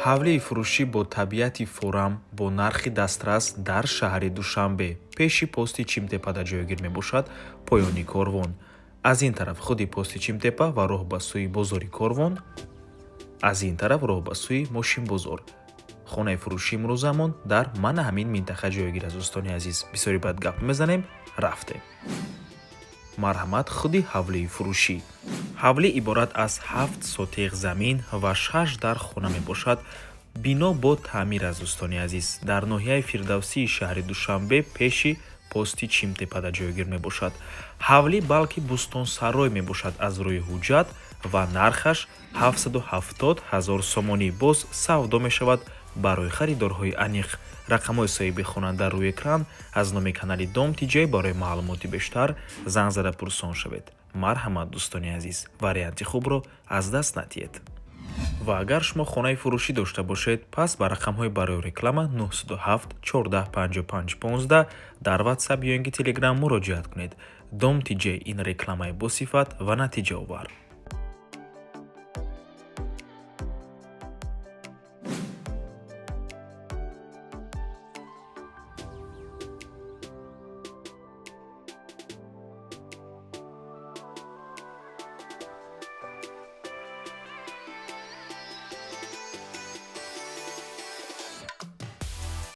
Ҳавлии фурӯшӣ бо табиати форам, бо нархи дастрас дар шаҳри Душанбе, пеши пости Чимтепада ҷойгир мебошад, поёни корвон. Аз ин тараф худи пости Чимтепа ва роҳ ба сӯи бозори Корвон, аз ин тараф роҳ ба сӯи Мошинбозор. Хонаи фурӯшии имрӯзамон дар мана ҳамин минтақа ҷойгир аст. Дӯстони азиз, бисёри баъд гап мезанем, рафтем. Марҳамат, худи ҳавлии фурӯшӣ. Ҳавлӣ иборат аз 7 сотих замин ва шаш дар хона мебошад. Бино бо таъмир аст, дӯстони азиз. Дар ноҳияи Фирдавсии шаҳри Душанбе, пеши пости Чимтепада ҷойгир мебошад. Ҳавлӣ, балки бӯстонсарой мебошад аз рӯи ҳуҷҷат ва нархаш 770 ҳазор сомонӣ, боз савдо мешавад. Барои харидорҳои аниқ рақамҳои соҳиби хона дар рӯи экран. Аз номи канали Дом Тиҷай барои маълумоти бештар занг зада пурсон шавед. Марҳамат, дӯстони азиз, варианти хубро аз даст надиҳед. Ва агар шумо хонаи фурӯшӣ дошта бошед, пас ба рақамҳои барои реклама 907 14 55 15 дар Ватсап ё ин ки Телеграм муроҷиат кунед. Дом Тиҷей — ин рекламаи босифат ва натиҷаовар.